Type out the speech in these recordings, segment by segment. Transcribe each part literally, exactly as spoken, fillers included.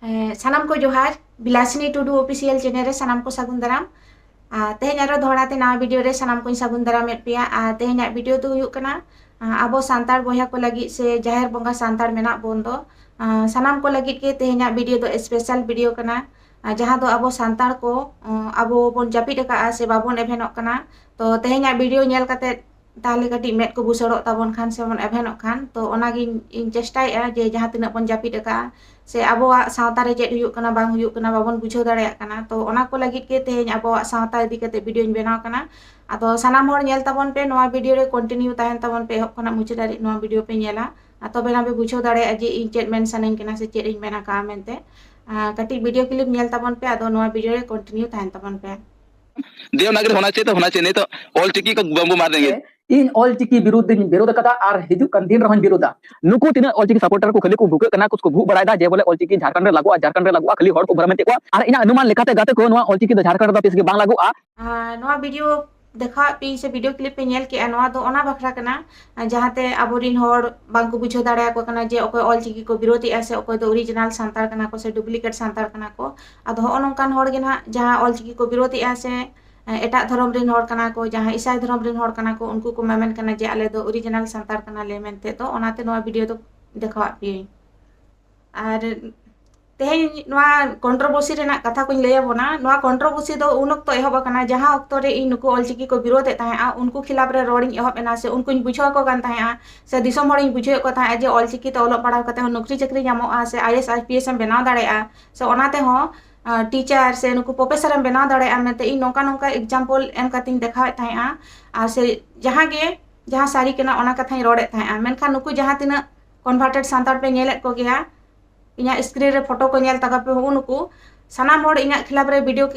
ᱮᱸ, ᱥᱟᱱᱟᱢ ᱠᱚ ᱡᱚᱦᱟᱨ, ᱵᱤᱞᱟᱥᱤᱱᱤ ᱴᱩᱰᱩ ᱚᱯᱷᱤᱥᱤᱭᱟᱞ ᱪᱮᱱᱮᱞ ᱨᱮ ᱥᱟᱱᱟᱢ ᱠᱚ ᱥᱟᱹᱜᱩᱱ ᱫᱟᱨᱟᱢ᱾ ᱟᱨ ᱛᱮᱦᱮᱧ ᱟᱨᱚ ᱫᱚᱦᱲᱟ ᱛᱮ ᱱᱟᱣᱟ ᱵᱷᱤᱰᱤᱭᱳ ᱨᱮ ᱥᱟᱱᱟᱢ ᱠᱚᱧ ᱥᱟᱹᱜᱩᱱ ᱫᱟᱨᱟᱢᱮᱫ ᱯᱮᱭᱟ᱾ ᱟᱨ ᱛᱮᱦᱮᱧᱟᱜ ᱵᱷᱤᱰᱤᱭᱳ ᱫᱚ ᱦᱩᱭᱩᱜ ᱠᱟᱱᱟ, ᱟᱸ, ᱟᱵᱚ ᱥᱟᱱᱛᱟᱲ ᱵᱚᱭᱦᱟ ᱠᱚ ᱞᱟᱹᱜᱤᱫ ᱥᱮ ᱡᱟᱦᱮᱨ ᱵᱚᱸᱜᱟ ᱥᱟᱱᱛᱟᱲ ᱢᱮᱱᱟᱜ ᱵᱚᱱ ᱫᱚ, ᱟᱸ, ᱥᱟᱱᱟᱢ ᱠᱚ ᱞᱟᱹᱜᱤᱫ ᱜᱮ ᱛᱮᱦᱮᱧᱟᱜ ᱵᱷᱤᱰᱤᱭᱳ ᱫᱚ ᱥᱯᱮᱥᱟᱞ ᱵᱷᱤᱰᱤᱭᱳ ᱠᱟᱱᱟ᱾ ᱟᱸ, ᱡᱟᱦᱟᱸ ᱫᱚ ᱟᱵᱚ ᱥᱟᱱᱛᱟᱲ ᱠᱚ, ᱟᱸ, ᱟᱵᱚ ᱵᱚᱱ ᱡᱟᱹᱯᱤᱫ ᱟᱠᱟᱫᱼᱟ ᱥᱮ ᱵᱟᱵᱚᱱ ᱮᱵᱷᱮᱱᱚᱜ ᱠᱟᱱᱟ᱾ ᱛᱚ ᱛᱮᱦᱮᱧᱟᱜ ᱵᱷᱤᱰᱤᱭᱳ ᱧᱮᱞ ᱠᱟᱛᱮ ᱛᱟᱦᱚᱞᱮ ᱠᱟᱹᱴᱤᱡ ᱢᱮᱫ ᱠᱚ ᱵᱩᱥᱟᱹᱲᱚᱜ ᱛᱟᱵᱚᱱ ᱠᱷᱟᱱ ᱥᱮ ᱵᱚᱱ ᱮᱵᱷᱮᱱᱚᱜ ᱠᱷᱟᱱ, ᱛᱚ ᱚᱱᱟᱜᱤᱧ, ᱤᱧ ᱪᱮᱥᱴᱟᱭᱮᱫᱼᱟ ᱡᱮ ᱡᱟᱦᱟᱸ ᱛᱤᱱᱟᱹᱜ ᱵᱚᱱ ᱡᱟᱹᱯᱤᱫ ᱟᱠᱟᱫᱼᱟ ᱥᱮ ᱟᱵᱚᱣᱟᱜ ᱥᱟᱶᱛᱟ ᱨᱮ ᱪᱮᱫ ᱦᱩᱭᱩᱜ ᱠᱟᱱᱟ ᱵᱟᱝ ᱦᱩᱭᱩᱜ ᱠᱟᱱᱟ ᱵᱟᱵᱚᱱ ᱵᱩᱡᱷᱟᱹᱣ ᱫᱟᱲᱮᱭᱟᱜ ᱠᱟᱱᱟ, ᱛᱚ ᱚᱱᱟ ᱠᱚ ᱞᱟᱹᱜᱤᱫ ᱜᱮ ᱛᱮᱦᱮᱧ ᱟᱵᱚᱣᱟᱜ ᱥᱟᱶᱛᱟ ᱤᱫᱤ ᱠᱟᱛᱮ ᱵᱷᱤᱰᱤᱭᱳᱧ ᱵᱮᱱᱟᱣ ᱠᱟᱱᱟ᱾ ᱟᱫᱚ ᱥᱟᱱᱟᱢ ᱦᱚᱲ ᱧᱮᱞ ᱛᱟᱵᱚᱱ ᱯᱮ, ᱱᱚᱣᱟ ᱵᱷᱤᱰᱤᱭᱳ ᱨᱮ ᱠᱚᱱᱴᱤᱱᱤᱭᱩ ᱛᱟᱦᱮᱱ ᱛᱟᱵᱚᱱ ᱯᱮ ᱮᱦᱚᱵ ᱠᱷᱚᱱᱟᱜ ᱢᱩᱪᱟᱹᱫ ᱫᱷᱟᱹᱨᱤᱡ ᱱᱚᱣᱟ ᱵᱷᱤᱰᱤᱭᱳ ᱯᱮ ᱧᱮᱞᱟ᱾ ᱟᱨ ᱛᱚᱵᱮ ᱱᱟ ᱯᱮ ᱵᱩᱡᱷᱟᱹᱣ ᱫᱟᱲᱮᱭᱟᱜᱼᱟ ᱡᱮ ᱤᱧ ᱪᱮᱫ ᱢᱮᱱ ᱥᱟᱱᱟᱧ ᱠᱟᱱᱟ ᱥᱮ ᱪᱮᱫ ᱤᱧ ᱢᱮᱱ ᱟᱠᱟᱫᱼᱟ ᱢᱮᱱᱛᱮ᱾ ᱟᱨ ᱠᱟᱹᱴᱤᱡ ᱵᱷᱤᱰᱤᱭᱳ ᱠᱞᱤᱯ ᱧᱮᱞ ᱛᱟᱵᱚᱱ ᱯᱮ, ᱟᱫᱚ ᱱᱚᱣᱟ ᱵᱷᱤᱰᱤᱭᱳ ᱨᱮ ᱠᱚᱱᱴᱤᱱᱤᱭᱩ ᱛᱟᱦᱮᱱ ᱛᱟᱵᱚᱱ ᱯᱮ᱾ देवनागरी होना चाहिए तो होना चाहिए, नहीं तो ऑल चिकी को बम्बू मार देंगे। ᱤᱧ ᱚᱞᱪᱤᱠᱤ ᱵᱤᱨᱩᱫᱷ ᱫᱚᱧ ᱵᱤᱨᱳᱫ ᱟᱠᱟᱫᱟ ᱟᱨ ᱦᱤᱡᱩᱜ ᱠᱟᱱ ᱫᱤᱱ ᱨᱮᱦᱚᱸᱧ ᱵᱤᱨᱳᱫᱟ᱾ ᱱᱩᱠᱩ ᱛᱤᱱᱟᱹᱜ ᱚᱞᱪᱤᱠᱤ ᱥᱟᱯᱳᱨᱴᱟᱨ ᱠᱚ ᱠᱷᱟᱹᱞᱤ ᱠᱚ ᱵᱷᱩᱠᱟᱹᱜ ᱠᱟᱱᱟ, ᱠᱚ ᱵᱷᱩᱜ ᱵᱟᱲᱟᱭᱮᱫᱟ ᱡᱮ ᱵᱚᱞᱮ ᱚᱞᱪᱤᱠᱤ ᱡᱷᱟᱲᱠᱷᱚᱸᱰ ᱨᱮ ᱞᱟᱜᱩᱜᱼᱟ, ᱡᱷᱟᱲᱠᱷᱚᱸᱰ ᱨᱮ ᱞᱟᱜᱩᱜᱼᱟ, ᱠᱷᱟᱹᱞᱤ ᱦᱚᱲ ᱠᱚ ᱵᱷᱨᱚᱢᱮᱫ ᱠᱚᱣᱟ᱾ ᱟᱨ ᱤᱧᱟᱹᱜ ᱚᱱᱩᱢᱟᱱ ᱞᱮᱠᱟᱛᱮ ᱜᱟᱛᱮ ᱠᱚ, ᱱᱚᱣᱟ ᱚᱞᱪᱤᱠᱤ ᱫᱚ ᱡᱷᱟᱲᱠᱷᱚᱸᱰ ᱨᱮᱫᱚ ᱛᱤᱥ ᱜᱮ ᱵᱟᱝ ᱞᱟᱜᱩᱜᱼᱟ᱾ ᱟᱨ ᱱᱚᱣᱟ ᱵᱷᱤᱰᱤᱭᱳ ᱫᱮᱠᱷᱟᱣᱟᱫ ᱯᱮᱭᱟᱹᱧ ᱥᱮ ᱵᱷᱤᱰᱤᱭᱳ ᱠᱞᱤᱯ ᱯᱮ ᱧᱮᱞ ᱠᱮᱜᱼᱟ, ᱱᱚᱣᱟ ᱫᱚ ᱚᱱᱟ ᱵᱟᱠᱷᱨᱟ ᱠᱟᱱᱟ, ᱡᱟᱦᱟᱸᱛᱮ ᱟᱵᱚᱨᱤᱱ ᱦᱚᱲ ᱵᱟᱝᱠᱚ ᱵᱩᱡᱷᱟᱹᱣ ᱫᱟᱲᱮᱭᱟᱠᱚ ᱠᱟᱱᱟ ᱡᱮ ᱚᱠᱚᱭ ᱚᱞᱪᱤᱠᱤ ᱠᱚ ᱵᱤᱨᱳᱫᱮᱜᱼᱟ ᱥᱮ ᱚᱠᱚᱭ ᱫᱚ ᱚᱨᱤᱡᱤᱱᱟᱞ ᱥᱟᱱᱛᱟᱲ ᱠᱟᱱᱟ ᱠᱚ ᱥᱮ ᱰᱩᱯᱞᱤᱠᱮᱴ ᱥᱟᱱᱛᱟᱲ ᱠᱟᱱᱟ ᱠᱚ᱾ ᱟᱫᱚ ᱦᱚᱸᱜᱼᱚ ᱱᱚᱝᱠᱟᱱ ᱦᱚᱲ ᱜᱮ ᱱᱟᱦᱟᱜ ᱡᱟᱦᱟᱸ ᱚᱞᱪᱤᱠᱤ ᱠᱚ ᱵᱤᱨᱳᱫᱮᱜᱼᱟ ᱥᱮ ᱮᱴᱟᱜ ᱫᱷᱚᱨᱚᱢ ᱨᱤᱱ ᱦᱚᱲ ᱠᱟᱱᱟ ᱠᱚ, ᱡᱟᱦᱟᱸ ᱤᱥᱟᱭ ᱫᱷᱚᱨᱚᱢ ᱨᱤᱱ ᱦᱚᱲ ᱠᱟᱱᱟ ᱠᱚ, ᱩᱱᱠᱩ ᱠᱚ ᱢᱮᱢᱮᱱ ᱠᱟᱱᱟ ᱡᱮ ᱟᱞᱮ ᱫᱚ ᱚᱨᱤᱡᱤᱱᱟᱞ ᱥᱟᱱᱛᱟᱲ ᱠᱟᱱᱟᱞᱮ ᱢᱮᱱᱛᱮ᱾ ᱫᱚ ᱚᱱᱟᱛᱮ ᱱᱚᱣᱟ ᱵᱷᱤᱰᱤᱭᱳ ᱫᱚ ᱫᱮᱠᱷᱟᱣᱟᱫ ᱯᱮᱭᱟᱹᱧ᱾ ᱟᱨ ᱛᱮᱦᱮᱧ ᱱᱚᱣᱟ ᱠᱚᱱᱴᱨᱳᱵᱚᱨᱥᱤ ᱨᱮᱱᱟᱜ ᱠᱟᱛᱷᱟ ᱠᱚᱧ ᱞᱟᱹᱭ ᱟᱵᱚᱱᱟ᱾ ᱱᱚᱣᱟ ᱠᱚᱱᱴᱨᱳᱵᱚᱨᱥᱤ ᱫᱚ ᱩᱱ ᱚᱠᱛᱚ ᱮᱦᱚᱵ ᱟᱠᱟᱱᱟ, ᱡᱟᱦᱟᱸ ᱚᱠᱛᱚ ᱨᱮ ᱤᱧ ᱱᱩᱠᱩ ᱚᱞᱪᱤᱠᱤ ᱠᱚ ᱵᱤᱨᱳᱫᱮᱫ ᱛᱟᱦᱮᱸᱜᱼᱟ, ᱩᱱᱠᱩ ᱠᱷᱤᱞᱟᱯ ᱨᱮ ᱨᱚᱲᱤᱧ ᱮᱦᱚᱵ ᱮᱱᱟ ᱥᱮ ᱩᱱᱠᱩᱧ ᱵᱩᱡᱷᱟᱹᱣ ᱟᱠᱚ ᱠᱟᱱ ᱛᱟᱦᱮᱸᱜᱼᱟ ᱥᱮ ᱫᱤᱥᱚᱢ ᱦᱚᱲᱤᱧ ᱵᱩᱡᱷᱟᱹᱣᱮᱫ ᱠᱚ ᱛᱟᱦᱮᱸᱜᱼᱟ ᱡᱮ ᱚᱞᱪᱤᱠᱤ ᱛᱮ ᱚᱞᱚᱜ ᱯᱟᱲᱦᱟᱣ ᱠᱟᱛᱮ ᱦᱚᱸ ᱱᱚᱠᱨᱤ ᱪᱟᱹᱠᱨᱤ ᱧᱟᱢᱚᱜᱼᱟ ᱥᱮ I A S, I P S ᱮᱢ ᱵᱮᱱᱟᱣ ᱫᱟᱲᱮᱭᱟᱜᱼᱟ ᱥᱮ ᱚᱱᱟ ᱛᱮᱦᱚᱸ, ᱟᱸ, ᱴᱤᱪᱟᱨ ᱥᱮ ᱱᱩᱠᱩ ᱯᱨᱚᱯᱷᱮᱥᱚᱨ ᱮᱢ ᱵᱮᱱᱟᱣ ᱫᱟᱲᱮᱭᱟᱜᱼᱟ ᱢᱮᱱᱛᱮ ᱤᱧ ᱱᱚᱝᱠᱟ ᱱᱚᱝᱠᱟ ᱮᱠᱡᱟᱢᱯᱚᱞ ᱮᱢ ᱠᱟᱛᱮᱧ ᱫᱮᱠᱷᱟᱣᱮᱫ ᱛᱟᱦᱮᱸᱜᱼᱟ᱾ ᱟᱨ ᱥᱮ ᱡᱟᱦᱟᱸ ᱜᱮ, ᱡᱟᱦᱟᱸ ᱥᱟᱹᱨᱤ ᱠᱟᱱᱟ ᱚᱱᱟ ᱠᱟᱛᱷᱟᱧ ᱨᱚᱲᱮᱫ ᱛᱟᱦᱮᱸᱜᱼᱟ᱾ ᱢᱮᱱᱠᱷᱟᱱ ᱱᱩᱠᱩ ᱡᱟᱦᱟᱸ ᱛᱤᱱᱟᱹᱜ ᱠᱚᱱᱵᱷᱟᱨᱴᱮᱰ ᱥᱟᱱᱛᱟᱲ ᱯᱮ ᱧᱮᱞᱮᱫ ᱠᱚᱜᱮᱭᱟ, ᱤᱧᱟᱹᱜ ᱥᱠᱨᱤᱱ ᱨᱮ ᱯᱷᱳᱴᱳ ᱠᱚ ᱧᱮᱞ ᱛᱟᱠᱚ ᱯᱮ, ᱦᱩᱜᱼᱩ ᱱᱩᱠᱩ ᱥᱟᱱᱟᱢ ᱦᱚᱲ ᱤᱧᱟᱹᱜ ᱠᱷᱤᱞᱟᱯ ᱨᱮ ᱵᱷᱤᱰᱤᱭᱳ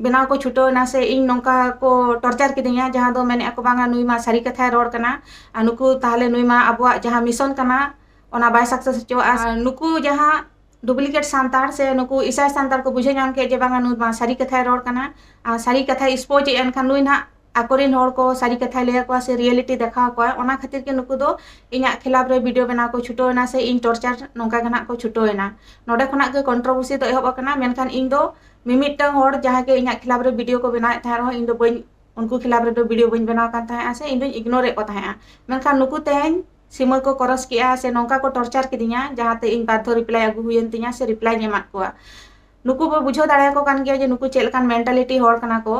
ᱵᱮᱱᱟᱣ ᱠᱚ ᱪᱷᱩᱴᱟᱹᱣ ᱮᱱᱟ ᱥᱮ ᱤᱧ ᱱᱚᱝᱠᱟ ᱠᱚ ᱴᱚᱨᱪᱟᱨ ᱠᱤᱫᱤᱧᱟ, ᱡᱟᱦᱟᱸ ᱫᱚ ᱢᱮᱱᱮᱫᱼᱟ ᱠᱚ ᱵᱟᱝᱟ ᱱᱩᱭ ᱢᱟ ᱥᱟᱹᱨᱤ ᱠᱟᱛᱷᱟᱭ ᱨᱚᱲ ᱠᱟᱱᱟ, ᱟᱨ ᱱᱩᱠᱩ ᱛᱟᱦᱚᱞᱮ ᱱᱩᱭ ᱢᱟ ᱟᱵᱚᱣᱟᱜ ᱡᱟᱦᱟᱸ ᱢᱤᱥᱚᱱ ᱠᱟᱱᱟ ᱚᱱᱟ ᱵᱟᱭ ᱥᱟᱠᱥᱮᱥ ᱦᱚᱪᱚᱣᱟᱜᱼᱟ᱾ ᱟᱨ ᱱᱩᱠᱩ ᱡᱟᱦᱟᱸ ᱰᱩᱯᱞᱤᱠᱮᱴ ᱥᱟᱱᱛᱟᱲ ᱥᱮ ᱱᱩᱠᱩ ᱤᱥᱟᱭ ᱥᱟᱱᱛᱟᱲ ᱠᱚ ᱵᱩᱡᱷᱟᱹᱣ ᱧᱟᱢ ᱠᱮᱫ ᱡᱮ ᱵᱟᱝᱟ ᱱᱩᱭ ᱢᱟ ᱥᱟᱹᱨᱤ ᱠᱟᱛᱷᱟᱭ ᱨᱚᱲ ᱠᱟᱱᱟ, ᱟᱨ ᱥᱟᱹᱨᱤ ᱠᱟᱛᱷᱟᱭ ᱮᱠᱥᱯᱳᱡᱽ ᱮᱫᱼᱟ, ᱮᱱᱠᱷᱟᱱ ᱱᱩᱭ ᱱᱟᱦᱟᱜ ᱟᱠᱚᱨᱮᱱ ᱦᱚᱲ ᱠᱚ ᱥᱟᱹᱨᱤ ᱠᱟᱛᱷᱟᱭ ᱞᱟᱹᱭ ᱟᱠᱚᱣᱟ ᱥᱮ reality ᱫᱮᱠᱷᱟᱣ ᱟᱠᱚᱣᱟ, ᱚᱱᱟ ᱠᱷᱟᱹᱛᱤᱨ ᱜᱮ ᱱᱩᱠᱩ ᱫᱚ ᱤᱧᱟᱹᱜ ᱠᱷᱤᱞᱟᱯ ᱨᱮ video ᱵᱮᱱᱟᱣ ᱠᱚ ᱪᱷᱩᱴᱟᱹᱣ ᱮᱱᱟ ᱥᱮ ᱤᱧ torture ᱱᱚᱝᱠᱟ ᱜᱮ ᱱᱟᱜ ᱠᱚ ᱪᱷᱩᱴᱟᱹᱣ ᱮᱱᱟ᱾ ᱱᱚᱰᱮ ᱠᱷᱚᱱᱟᱜ ᱜᱮ controversy ᱫᱚ ᱮᱦᱚᱵ ᱟᱠᱟᱱᱟ, ᱢᱮᱱᱠᱷᱟᱱ ᱤᱧ ᱫᱚ ᱢᱤᱢᱤᱫᱴᱟᱝ ᱦᱚᱲ ᱡᱟᱦᱟᱸᱭ ᱜᱮ ᱤᱧᱟᱹᱜ ᱠᱷᱤᱞᱟᱯ ᱨᱮ video ᱠᱚ ᱵᱮᱱᱟᱣᱮᱫ ᱛᱟᱦᱮᱸ ᱨᱮᱦᱚᱸ, ᱤᱧ ᱫᱚ ᱵᱟᱹᱧ, ᱩᱱᱠᱩ ᱠᱷᱤᱞᱟᱯ ᱨᱮᱫᱚ video ᱵᱟᱹᱧ ᱵᱮᱱᱟᱣ ᱠᱟᱱ ᱛᱟᱦᱮᱸᱜᱼᱟ ᱥᱮ ᱤᱧ ᱫᱚᱧ ignore ᱮᱫ ᱠᱚ ᱛᱟᱦᱮᱸᱜᱼᱟ᱾ ᱢᱮᱱᱠᱷᱟᱱ ᱱᱩᱠᱩ ᱛᱮᱦᱮᱧ ᱥᱤᱢᱟᱹ ᱠᱚ cross ᱠᱮᱜᱼᱟ ᱥᱮ ᱱᱚᱝᱠᱟ ᱠᱚ torture ᱠᱤᱫᱤᱧᱟ, ᱡᱟᱦᱟᱸᱛᱮ ᱤᱧ ᱵᱟᱫᱽᱫᱷᱚ reply ᱟᱹᱜᱩ ᱦᱩᱭᱮᱱ ᱛᱤᱧᱟ ᱥᱮ reply ᱤᱧ ᱮᱢᱟᱫ ᱠᱚᱣᱟ᱾ ᱱᱩᱠᱩ ᱵᱚ ᱵᱩᱡᱷᱟᱹᱣ ᱫᱟᱲᱮᱭᱟᱠᱚ ᱠᱟᱱ ᱜᱮᱭᱟ ᱡᱮ ᱱᱩᱠᱩ ᱪᱮᱫ ᱞᱮᱠᱟᱱ mentality ᱦᱚᱲ ᱠᱟᱱᱟ ᱠᱚ᱾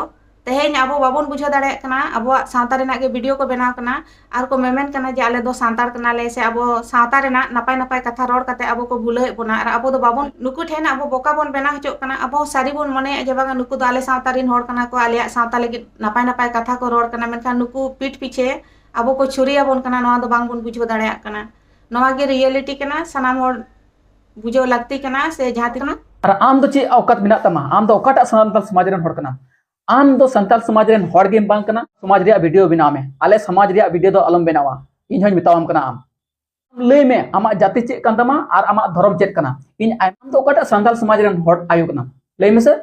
ᱛᱮᱦᱮᱧ ᱟᱵᱚ ᱵᱟᱵᱚᱱ ᱵᱩᱡᱷᱟᱹᱣ ᱫᱟᱲᱮᱭᱟᱜ ᱠᱟᱱᱟ, ᱟᱵᱚᱣᱟᱜ ᱥᱟᱶᱛᱟ ᱨᱮᱱᱟᱜ ᱜᱮ video ᱠᱚ ᱵᱮᱱᱟᱣ ᱠᱟᱱᱟ ᱟᱨ ᱠᱚ ᱢᱮᱢᱮᱱ ᱠᱟᱱᱟ ᱡᱮ ᱟᱞᱮ ᱫᱚ ᱥᱟᱱᱛᱟᱲ ᱠᱟᱱᱟᱞᱮ ᱥᱮ ᱟᱵᱚ ᱥᱟᱶᱛᱟ ᱨᱮᱱᱟᱜ ᱱᱟᱯᱟᱭ ᱱᱟᱯᱟᱭ ᱠᱟᱛᱷᱟ ᱨᱚᱲ ᱠᱟᱛᱮ ᱟᱵᱚ ᱠᱚ ᱵᱷᱩᱞᱟᱹᱣᱮᱫ ᱵᱚᱱᱟ ᱟᱨ ᱟᱵᱚ ᱫᱚ ᱵᱟᱵᱚᱱ, ᱱᱩᱠᱩ ᱴᱷᱮᱱ ᱟᱵᱚ ᱵᱚᱠᱟ ᱵᱚᱱ ᱵᱮᱱᱟᱣ ᱦᱚᱪᱚᱜ ᱠᱟᱱᱟ᱾ ᱟᱵᱚ ᱥᱟᱹᱨᱤ ᱵᱚᱱ ᱢᱚᱱᱮᱭᱟ ᱡᱮ ᱵᱟᱝᱟ ᱱᱩᱠᱩ ᱫᱚ ᱟᱞᱮ ᱥᱟᱶᱛᱟ ᱨᱮᱱ ᱦᱚᱲ ᱠᱟᱱᱟ ᱠᱚ, ᱟᱞᱮᱭᱟᱜ ᱥᱟᱶᱛᱟ ᱞᱟᱹᱜᱤᱫ ᱱᱟᱯᱟᱭ ᱱᱟᱯᱟᱭ ᱠᱟᱛᱷᱟ ᱠᱚ ᱨᱚᱲ ᱠᱟᱱᱟ, ᱢᱮᱱᱠᱷᱟᱱ ᱱᱩᱠᱩ ᱯᱤᱴ ᱯᱤᱪᱷᱮ ᱟᱵᱚ ᱠᱚ ᱪᱷᱩᱨᱤᱭᱟᱵᱚᱱ ᱠᱟᱱᱟ, ᱱᱚᱣᱟ ᱫᱚ ᱵᱟᱝᱵᱚᱱ ᱵᱩᱡᱷᱟᱹᱣ ᱫᱟᱲᱮᱭᱟᱜ ᱠᱟᱱᱟ᱾ ᱱᱚᱣᱟ ᱜᱮ reality ᱠᱟᱱᱟ, ᱥᱟᱱᱟᱢ ᱦᱚᱲ ᱵᱩᱡᱷᱟᱹᱣ ᱞᱟᱹᱠᱛᱤ ᱠᱟᱱᱟ ᱥᱮ ᱡᱟᱦᱟᱸ ᱛᱤᱱᱟᱹᱜ ᱟᱨ ᱟᱢ ᱫᱚ ᱪᱮᱫ ᱚᱠᱟᱛ ᱢᱮᱱᱟᱜ ᱛᱟᱢᱟ? ᱟᱢ ᱫᱚ ᱚᱠᱟᱴᱟᱜ ᱥᱟᱱᱛᱟᱞ ᱥᱚᱢᱟᱡᱽ ᱨᱮᱱ ᱦᱚᱲ ᱠᱟᱱᱟᱢ? ᱟᱢ ᱫᱚ ᱥᱟᱱᱛᱟᱞ ᱥᱚᱢᱟᱡᱽ ᱨᱮᱱ ᱦᱚᱲ ᱜᱮᱢ ᱵᱟᱝ ᱠᱟᱱᱟ᱾ ᱥᱚᱢᱟᱡᱽ ᱨᱮᱭᱟᱜ video ᱵᱮᱱᱟᱣ ᱢᱮ, ᱟᱞᱮ ᱥᱚᱢᱟᱡᱽ ᱨᱮᱭᱟᱜ video ᱫᱚ ᱟᱞᱚᱢ ᱵᱮᱱᱟᱣᱟ᱾ ᱤᱧ ᱦᱚᱧ ᱢᱮᱛᱟᱣᱟᱢ ᱠᱟᱱᱟ, ᱟᱢ ᱞᱟᱹᱭ ᱢᱮ ᱟᱢᱟᱜ ᱡᱟᱹᱛᱤ ᱪᱮᱫ ᱠᱟᱱ ᱛᱟᱢᱟ ᱟᱨ ᱟᱢᱟᱜ ᱫᱷᱚᱨᱚᱢ ᱪᱮᱫ ᱠᱟᱱᱟ᱾ ᱤᱧ ᱟᱭᱢᱟ, ᱟᱢ ᱫᱚ ᱚᱠᱟᱴᱟᱜ ᱥᱟᱱᱛᱟᱞ ᱥᱚᱢᱟᱡᱽ ᱨᱮᱱ ᱦᱚᱲ ᱟᱭᱳ ᱠᱟᱱᱟᱢ? ᱞᱟᱹᱭ ᱢᱮᱥᱮ,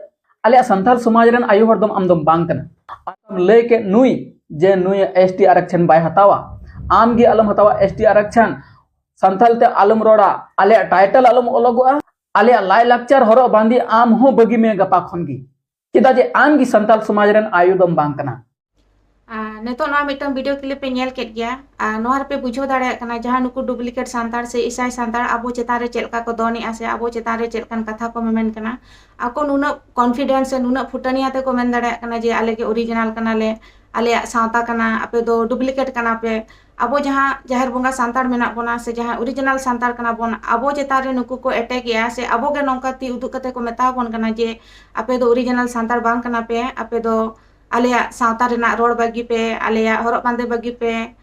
ᱟᱞᱮᱭᱟᱜ ᱥᱟᱱᱛᱟᱞ ᱥᱚᱢᱟᱡᱽ ᱨᱮᱱ ᱟᱭᱳ ᱦᱚᱲ ᱫᱚᱢ ᱟᱢ ᱫᱚᱢ ᱵᱟᱝ ᱠᱟᱱᱟ᱾ ᱟᱨ ᱟᱢ ᱞᱟᱹᱭ ᱠᱮᱫ ᱱᱩᱭ ᱡᱮ ᱱᱩᱭ ST ᱟᱨᱟᱠᱪᱷᱟᱱ ᱵᱟᱭ ᱦᱟᱛᱟᱣᱟ, ᱟᱢ ᱜᱮ ᱟᱞᱚᱢ ᱦᱟᱛᱟᱣᱟ ST ᱟᱨᱟᱠᱪᱷᱟᱱ᱾ ᱥᱟᱱᱛᱟᱞ ᱛᱮ ᱟᱞᱚᱢ ᱨᱚᱲᱟ, ᱟᱞᱮᱭᱟᱜ title ᱟᱞᱚᱢ ᱚᱞᱚᱜᱚᱜᱼᱟ, ᱟᱞᱮᱭᱟᱜ ᱞᱟᱭ ᱞᱟᱠᱪᱟᱨ ᱦᱚᱨᱚᱜ ᱵᱟᱸᱫᱮ ᱟᱢ ᱦᱚᱸ ᱵᱟᱹᱜᱤ ᱢᱮ ᱜᱟᱯᱟ ᱠᱷᱚᱱ ᱜᱮ᱾ ᱪᱮᱫᱟᱜ ᱡᱮ ᱟᱢ ᱜᱮ ᱥᱟᱱᱛᱟᱞ ᱥᱚᱢᱟᱡᱽ ᱨᱮᱱ ᱟᱭᱳ ᱫᱚᱢ ᱵᱟᱝ ᱠᱟᱱᱟ᱾ ᱟᱨ ᱱᱤᱛᱚᱜ ᱱᱚᱣᱟ ᱢᱤᱫᱴᱟᱝ video clip ᱯᱮ ᱧᱮᱞ ᱠᱮᱫ ᱜᱮᱭᱟ, ᱟᱨ ᱱᱚᱣᱟ ᱨᱮᱯᱮ ᱵᱩᱡᱷᱟᱹᱣ ᱫᱟᱲᱮᱭᱟᱜ ᱠᱟᱱᱟ ᱡᱟᱦᱟᱸ ᱱᱩᱠᱩ duplicate ᱥᱟᱱᱛᱟᱲ ᱥᱮ ᱤᱥᱟᱭ ᱥᱟᱱᱛᱟᱲ ᱟᱵᱚ ᱪᱮᱛᱟᱱ ᱨᱮ ᱪᱮᱫ ᱞᱮᱠᱟ ᱠᱚ ᱫᱚᱱᱮᱜᱼᱟ ᱥᱮ ᱟᱵᱚ ᱪᱮᱛᱟᱱ ᱨᱮ ᱪᱮᱫ ᱞᱮᱠᱟᱱ ᱠᱟᱛᱷᱟ ᱠᱚ ᱢᱮᱢᱮᱱ ᱠᱟᱱᱟ᱾ ᱟᱠᱚ ᱱᱩᱱᱟᱹᱜ confidence ᱥᱮ ᱱᱩᱱᱟᱹᱜ ᱯᱷᱩᱴᱟᱹᱱᱤ ᱟᱛᱮ ᱠᱚ ᱢᱮᱱ ᱫᱟᱲᱮᱭᱟᱜ ᱠᱟᱱᱟ ᱡᱮ ᱟᱞᱮ ᱜᱮ original ᱠᱟᱱᱟᱞᱮ, ᱟᱞᱮᱭᱟᱜ ᱥᱟᱶᱛᱟ ᱠᱟᱱᱟ, ᱟᱯᱮ ᱫᱚ duplicate ᱠᱟᱱᱟ ᱯᱮ᱾ ᱟᱵᱚ ᱡᱟᱦᱟᱸ ᱡᱟᱦᱮᱨ ᱵᱚᱸᱜᱟ ᱥᱟᱱᱛᱟᱲ ᱢᱮᱱᱟᱜ ᱵᱚᱱᱟ ᱥᱮ ᱡᱟᱦᱟᱸ original ᱥᱟᱱᱛᱟᱲ ᱠᱟᱱᱟ ᱵᱚᱱ, ᱟᱵᱚ ᱪᱮᱛᱟᱱ ᱨᱮ ᱱᱩᱠᱩ ᱠᱚ attack ᱮᱜᱼᱟ ᱥᱮ ᱟᱵᱚ ᱜᱮ ᱱᱚᱝᱠᱟ ᱛᱤ ᱩᱫᱩᱜ ᱠᱟᱛᱮ ᱠᱚ ᱢᱮᱛᱟ ᱵᱚᱱ ᱠᱟᱱᱟ ᱡᱮ ᱟᱯᱮ ᱫᱚ original ᱥᱟᱱᱛᱟᱲ ᱵᱟᱝ ᱠᱟᱱᱟ ᱯᱮ, ᱟᱯᱮ ᱫᱚ ᱟᱞᱮᱭᱟᱜ ᱥᱟᱶᱛᱟ ᱨᱮᱱᱟᱜ ᱨᱚᱲ ᱵᱟᱹᱜᱤ ᱯᱮ, ᱟᱞᱮᱭᱟᱜ ᱦᱚᱨᱚᱜ ᱵᱟᱸᱫᱮ ᱵᱟᱹᱜᱤ ᱯᱮ,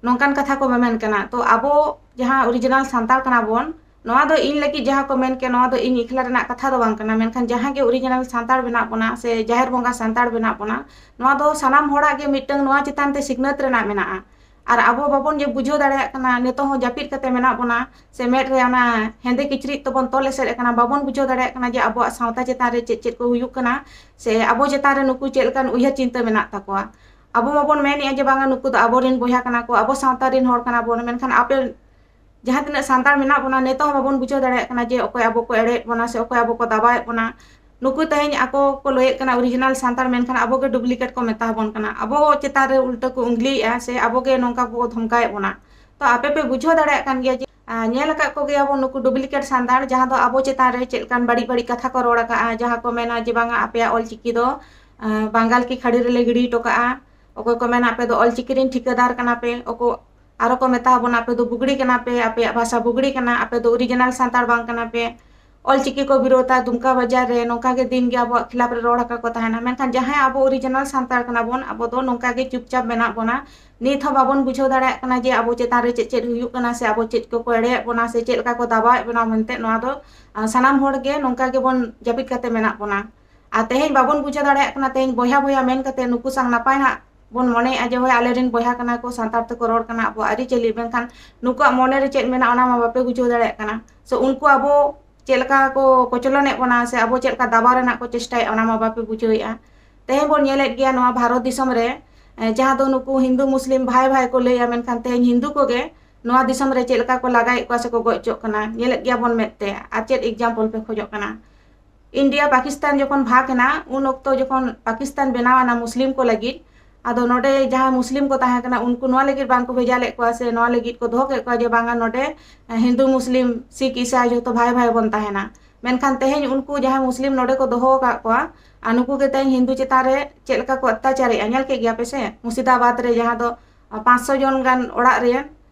ᱱᱚᱝᱠᱟᱱ ᱠᱟᱛᱷᱟ ᱠᱚ ᱢᱮᱢᱮᱱ ᱠᱟᱱᱟ᱾ ᱛᱚ ᱟᱵᱚ ᱡᱟᱦᱟᱸ original ᱥᱟᱱᱛᱟᱲ ᱠᱟᱱᱟ ᱵᱚᱱ, ᱱᱚᱣᱟ ᱫᱚ ᱤᱧ ᱞᱟᱹᱜᱤᱫ ᱡᱟᱦᱟᱸ ᱠᱚ ᱢᱮᱱ ᱠᱮᱫ, ᱱᱚᱣᱟ ᱫᱚ ᱤᱧ ᱮᱠᱞᱟ ᱨᱮᱱᱟᱜ ᱠᱟᱛᱷᱟ ᱫᱚ ᱵᱟᱝ ᱠᱟᱱᱟ, ᱢᱮᱱᱠᱷᱟᱱ ᱡᱟᱦᱟᱸ ᱜᱮ original ᱥᱟᱱᱛᱟᱲ ᱢᱮᱱᱟᱜ ᱵᱚᱱᱟ ᱥᱮ ᱡᱟᱦᱮᱨ ᱵᱚᱸᱜᱟ ᱥᱟᱱᱛᱟᱲ ᱢᱮᱱᱟᱜ ᱵᱚᱱᱟ, ᱱᱚᱣᱟ ᱫᱚ ᱥᱟᱱᱟᱢ ᱦᱚᱲᱟᱜ ᱜᱮ ᱢᱤᱫᱴᱟᱝ ᱱᱚᱣᱟ ᱪᱮᱛᱟᱱ ᱛᱮ ᱥᱤᱠᱷᱱᱟᱹᱛ ᱨᱮᱱᱟᱜ ᱢᱮᱱᱟᱜᱼᱟ᱾ ᱟᱨ ᱟᱵᱚ ᱵᱟᱵᱚᱱ ᱡᱮ ᱵᱩᱡᱷᱟᱹᱣ ᱫᱟᱲᱮᱭᱟᱜ ᱠᱟᱱᱟ, ᱱᱤᱛᱚᱜ ᱦᱚᱸ ᱡᱟᱹᱯᱤᱫ ᱠᱟᱛᱮ ᱢᱮᱱᱟᱜ ᱵᱚᱱᱟ ᱥᱮ ᱢᱮᱫ ᱨᱮ ᱚᱱᱟ ᱦᱮᱸᱫᱮ ᱠᱤᱪᱨᱤᱡ ᱛᱮᱵᱚᱱ ᱛᱚᱞ ᱮᱥᱮᱫ ᱟᱠᱟᱱᱟ, ᱵᱟᱵᱚᱱ ᱵᱩᱡᱷᱟᱹᱣ ᱫᱟᱲᱮᱭᱟᱜ ᱠᱟᱱᱟ ᱡᱮ ᱟᱵᱚᱣᱟᱜ ᱥᱟᱶᱛᱟ ᱪᱮᱛᱟᱱ ᱨᱮ ᱪᱮᱫ ᱪᱮᱫ ᱠᱚ ᱦᱩᱭᱩᱜ ᱠᱟᱱᱟ ᱥᱮ ᱟᱵᱚ ᱪᱮᱛᱟᱱ ᱨᱮ ᱱᱩᱠᱩ ᱪᱮᱫ ᱞᱮᱠᱟᱱ ᱩᱭᱦᱟᱹᱨ ᱪᱤᱱᱛᱟᱹ ᱢᱮᱱᱟᱜ ᱛᱟᱠᱚᱣᱟ᱾ ᱟᱵᱚ ᱢᱟᱵᱚᱱ ᱢᱮᱱᱮᱫᱼᱟ ᱡᱮ ᱵᱟᱝᱟ, ᱱᱩᱠᱩ ᱫᱚ ᱟᱵᱚᱨᱮᱱ ᱵᱚᱭᱦᱟ ᱠᱟᱱᱟ ᱠᱚ, ᱟᱵᱚ ᱥᱟᱶᱛᱟ ᱨᱮᱱ ᱦᱚᱲ ᱠᱟᱱᱟ ᱵᱚᱱ, ᱢᱮᱱᱠᱷᱟᱱ ᱟᱯᱮ ᱡᱟᱦᱟᱸ ᱛᱤᱱᱟᱹᱜ ᱥᱟᱱᱛᱟᱲ ᱢᱮᱱᱟᱜ ᱵᱚᱱᱟ, ᱱᱤᱛᱚᱜ ᱦᱚᱸ ᱵᱟᱵᱚᱱ ᱵᱩᱡᱷᱟᱹᱣ ᱫᱟᱲᱮᱭᱟᱜ ᱠᱟᱱᱟ ᱡᱮ ᱚᱠᱚᱭ ᱟᱵᱚ ᱠᱚ ᱮᱲᱮᱭᱮᱫ ᱵᱚᱱᱟ ᱥᱮ ᱚᱠᱚᱭ ᱟᱵᱚ ᱠᱚ ᱫᱟᱵᱟᱣᱮᱫ ᱵᱚᱱᱟ᱾ ᱱᱩᱠᱩ ᱛᱮᱦᱮᱧ ᱟᱠᱚ ᱠᱚ ᱞᱟᱹᱭᱮᱫ ᱠᱟᱱᱟ original ᱥᱟᱱᱛᱟᱲ, ᱢᱮᱱᱠᱷᱟᱱ ᱟᱵᱚ ᱜᱮ duplicate ᱠᱚ ᱢᱮᱛᱟ ᱵᱚᱱ ᱠᱟᱱᱟ, ᱟᱵᱚ ᱪᱮᱛᱟᱱ ᱨᱮ ᱩᱞᱴᱟᱹ ᱠᱚ ᱩᱝᱜᱽᱞᱤᱭᱮᱫᱼᱟ ᱥᱮ ᱟᱵᱚ ᱜᱮ ᱱᱚᱝᱠᱟ ᱠᱚ ᱫᱷᱚᱢᱠᱟᱣᱮᱫ ᱵᱚᱱᱟ᱾ ᱛᱚ ᱟᱯᱮ ᱯᱮ ᱵᱩᱡᱷᱟᱹᱣ ᱫᱟᱲᱮᱭᱟᱜ ᱠᱟᱱ ᱜᱮᱭᱟ ᱡᱮ, ᱟᱨ ᱧᱮᱞ ᱟᱠᱟᱫ ᱠᱚᱜᱮᱭᱟᱵᱚᱱ ᱱᱩᱠᱩ duplicate ᱥᱟᱱᱛᱟᱲ, ᱡᱟᱦᱟᱸ ᱫᱚ ᱟᱵᱚ ᱪᱮᱛᱟᱱ ᱨᱮ ᱪᱮᱫ ᱞᱮᱠᱟᱱ ᱵᱟᱹᱲᱤᱡ ᱵᱟᱹᱲᱤᱡ ᱠᱟᱛᱷᱟ ᱠᱚ ᱨᱚᱲ ᱟᱠᱟᱫᱼᱟ, ᱡᱟᱦᱟᱸ ᱠᱚ ᱢᱮᱱᱟ ᱡᱮ ᱵᱟᱝᱟ, ᱟᱯᱮᱭᱟᱜ ᱚᱞᱪᱤᱠᱤ ᱫᱚ, ᱟᱸ, ᱵᱟᱝᱜᱟᱞ ᱠᱤ ᱠᱷᱟᱹᱲᱤ ᱨᱮᱞᱮ ᱜᱤᱰᱤ ᱦᱚᱴᱚ ᱠᱟᱜᱼᱟ᱾ ᱚᱠᱚᱭ ᱠᱚ ᱢᱮᱱᱟ ᱟᱯᱮ ᱫᱚ ᱚᱞᱪᱤᱠᱤ ᱨᱮᱱ ᱴᱷᱤᱠᱟᱹᱫᱟᱨ ᱠᱟᱱᱟ ᱯᱮ, ᱚᱠᱚ-, ᱟᱨᱚ ᱠᱚ ᱢᱮᱛᱟ ᱵᱚᱱᱟ ᱟᱯᱮ ᱫᱚ ᱵᱩᱜᱽᱲᱤ ᱠᱟᱱᱟ ᱯᱮ, ᱟᱯᱮᱭᱟᱜ ᱵᱷᱟᱥᱟ ᱵᱩᱜᱽᱲᱤ ᱠᱟᱱᱟ, ᱟᱯᱮ ᱫᱚ original ᱥᱟᱱᱛᱟᱲ ᱵᱟᱝ ᱠᱟᱱᱟ ᱯᱮ᱾ ᱚᱞᱪᱤᱠᱤ ᱠᱚ ᱵᱤᱨᱳᱫᱷᱟ, ᱫᱩᱢᱠᱟ ᱵᱟᱡᱟᱨ ᱨᱮ ᱱᱚᱝᱠᱟ ᱜᱮ ᱫᱤᱱ ᱜᱮ ᱟᱵᱚᱣᱟᱜ ᱠᱷᱤᱞᱟᱯ ᱨᱮ ᱨᱚᱲ ᱟᱠᱟ ᱠᱚ ᱛᱟᱦᱮᱱᱟ, ᱢᱮᱱᱠᱷᱟᱱ ᱡᱟᱦᱟᱸᱭ ᱟᱵᱚ original ᱥᱟᱱᱛᱟᱲ ᱠᱟᱱᱟ ᱵᱚᱱ, ᱟᱵᱚ ᱫᱚ ᱱᱚᱝᱠᱟ ᱜᱮ ᱪᱩᱯᱪᱟᱯ ᱢᱮᱱᱟᱜ ᱵᱚᱱᱟ᱾ ᱱᱤᱛ ᱦᱚᱸ ᱵᱟᱵᱚᱱ ᱵᱩᱡᱷᱟᱹᱣ ᱫᱟᱲᱮᱭᱟᱜ ᱠᱟᱱᱟ ᱡᱮ ᱟᱵᱚ ᱪᱮᱛᱟᱱ ᱨᱮ ᱪᱮᱫ ᱪᱮᱫ ᱦᱩᱭᱩᱜ ᱠᱟᱱᱟ ᱥᱮ ᱟᱵᱚ ᱪᱮᱫ ᱠᱚᱠᱚ ᱮᱲᱮᱭᱮᱫ ᱵᱚᱱᱟ ᱥᱮ ᱪᱮᱫ ᱞᱮᱠᱟ ᱠᱚ ᱫᱟᱵᱟᱣᱮᱫ ᱵᱚᱱᱟ ᱢᱮᱱᱛᱮ᱾ ᱱᱚᱣᱟ ᱫᱚ, ᱟ, ᱥᱟᱱᱟᱢ ᱦᱚᱲ ᱜᱮ ᱱᱚᱝᱠᱟ ᱜᱮᱵᱚᱱ ᱡᱟᱹᱯᱤᱫ ᱠᱟᱛᱮ ᱢᱮᱱᱟᱜ ᱵᱚᱱᱟ᱾ ᱟᱨ ᱛᱮᱦᱮᱧ ᱵᱟᱵᱚᱱ ᱵᱩᱡᱷᱟᱹᱣ ᱫᱟᱲᱮᱭᱟᱜ ᱠᱟᱱᱟ, ᱛᱮᱦᱮᱧ ᱵᱚᱭᱦᱟ ᱵᱚᱭᱦᱟ ᱢᱮᱱ ᱠᱟᱛᱮ ᱱᱩᱠᱩ ᱥᱟᱝ ᱱᱟᱯᱟᱭ ᱦᱟᱸᱜ ᱵᱚᱱ ᱢᱚᱱᱮᱭᱮᱫᱼᱟ ᱡᱮ ᱦᱳᱭ ᱟᱞᱮᱨᱮᱱ ᱵᱚᱭᱦᱟ ᱠᱟᱱᱟ ᱠᱚ, ᱥᱟᱱᱛᱟᱲ ᱛᱮᱠᱚ ᱨᱚᱲ ᱠᱟᱱᱟ, ᱟᱵᱚᱣᱟᱜ ᱟᱹᱨᱤᱪᱟᱹᱞᱤ, ᱢᱮᱱᱠᱷᱟᱱ ᱱᱩᱠᱩᱣᱟᱜ ᱢᱚᱱᱮ ᱨᱮ ᱪᱮᱫ ᱢᱮᱱᱟᱜᱼᱟ ᱚᱱᱟ ᱢᱟ ᱵᱟᱯᱮ ᱵᱩᱡᱷᱟᱹᱣ ᱫᱟᱲᱮᱭᱟᱜ ᱠᱟᱱᱟ᱾ ᱥᱮ ᱩᱱᱠᱩ ᱟᱵᱚ ᱪᱮᱫ ᱞᱮᱠᱟ ᱠᱚ ᱠᱚᱪᱞᱚᱱᱮᱫ ᱵᱚᱱᱟ ᱥᱮ ᱟᱵᱚ ᱪᱮᱫ ᱞᱮᱠᱟ ᱫᱟᱵᱟᱣ ᱨᱮᱱᱟᱜ ᱠᱚ ᱪᱮᱥᱴᱟᱭᱮᱫᱼᱟ ᱚᱱᱟ ᱢᱟ ᱵᱟᱯᱮ ᱵᱩᱡᱷᱟᱹᱣᱮᱫᱼᱟ᱾ ᱛᱮᱦᱮᱧ ᱵᱚᱱ ᱧᱮᱞᱮᱫ ᱜᱮᱭᱟ ᱱᱚᱣᱟ ᱵᱷᱟᱨᱚᱛ ᱫᱤᱥᱚᱢ ᱨᱮ, ᱮ, ᱡᱟᱦᱟᱸ ᱫᱚ ᱱᱩᱠᱩ ᱦᱤᱱᱫᱩ ᱢᱩᱥᱞᱤᱢ ᱵᱷᱟᱭ ᱵᱷᱟᱭ ᱠᱚ ᱞᱟᱹᱭᱟ, ᱢᱮᱱᱠᱷᱟᱱ ᱛᱮᱦᱮᱧ ᱦᱤᱱᱫᱩ ᱠᱚᱜᱮ ᱱᱚᱣᱟ ᱫᱤᱥᱚᱢ ᱨᱮ ᱪᱮᱫ ᱞᱮᱠᱟ ᱠᱚ ᱞᱟᱜᱟᱭᱮᱫ ᱠᱚᱣᱟ ᱥᱮ ᱠᱚ ᱜᱚᱡ ᱦᱚᱪᱚᱜ ᱠᱟᱱᱟ, ᱧᱮᱞᱮᱫ ᱜᱮᱭᱟ ᱵᱚᱱ ᱢᱮᱫ ᱛᱮ᱾ ᱟᱨ ᱪᱮᱫ example ᱯᱮ ᱠᱷᱚᱡᱚᱜ ᱠᱟᱱᱟ? ᱤᱱᱰᱤᱭᱟ ᱯᱟᱠᱤᱥᱛᱟᱱ ᱡᱚᱠᱷᱚᱱ ᱵᱷᱟᱜᱽ ᱮᱱᱟ, ᱩᱱ ᱚᱠᱛᱚ ᱡᱚᱠᱷᱚᱱ ᱯᱟᱠᱤᱥᱛᱟᱱ ᱵᱮᱱᱟᱣ ᱮᱱᱟ ᱢᱩᱥᱞᱤᱢ ᱠᱚ ᱞᱟᱹᱜᱤᱫ, ᱟᱫᱚ ᱱᱚᱰᱮ ᱡᱟᱦᱟᱸ ᱢᱩᱥᱞᱤᱢ ᱠᱚ ᱛᱟᱦᱮᱸ ᱠᱟᱱᱟ, ᱩᱱᱠᱩ ᱱᱚᱣᱟ ᱞᱟᱹᱜᱤᱫ ᱵᱟᱝ ᱠᱚ ᱵᱷᱮᱡᱟ ᱞᱮᱫ ᱠᱚᱣᱟ ᱥᱮ ᱱᱚᱣᱟ ᱞᱟᱹᱜᱤᱫ ᱠᱚ ᱫᱚᱦᱚ ᱠᱮᱫ ᱠᱚᱣᱟ ᱡᱮ ᱵᱟᱝᱟ, ᱱᱚᱰᱮ ᱦᱤᱱᱫᱩ ᱢᱩᱥᱞᱤᱢ ᱥᱤᱠᱷ ᱤᱥᱟᱭ ᱡᱚᱛᱚ ᱵᱷᱟᱭ ᱵᱷᱟᱭ ᱵᱚᱱ ᱛᱟᱦᱮᱱᱟ᱾ ᱢᱮᱱᱠᱷᱟᱱ ᱛᱮᱦᱮᱧ ᱩᱱᱠᱩ ᱡᱟᱦᱟᱸᱭ ᱢᱩᱥᱞᱤᱢ ᱱᱚᱰᱮ ᱠᱚ ᱫᱚᱦᱚ ᱟᱠᱟᱫ ᱠᱚᱣᱟ, ᱟᱨ ᱱᱩᱠᱩ ᱜᱮ ᱛᱮᱦᱮᱧ ᱦᱤᱱᱫᱩ ᱪᱮᱛᱟᱱ ᱨᱮ ᱪᱮᱫ ᱞᱮᱠᱟ ᱠᱚ ᱚᱛᱛᱟᱪᱟᱨᱮᱜᱼᱟ, ᱧᱮᱞ ᱠᱮᱫ ᱜᱮᱭᱟ ᱯᱮ ᱥᱮ? ᱢᱩᱨᱥᱤᱫᱟᱵᱟᱫᱽ ᱨᱮ ᱡᱟᱦᱟᱸ ᱫᱚ, ᱟ, ᱯᱟᱸᱪᱥᱚ ᱡᱚᱱ ᱜᱟᱱ ᱚᱲᱟᱜ ᱨᱮ,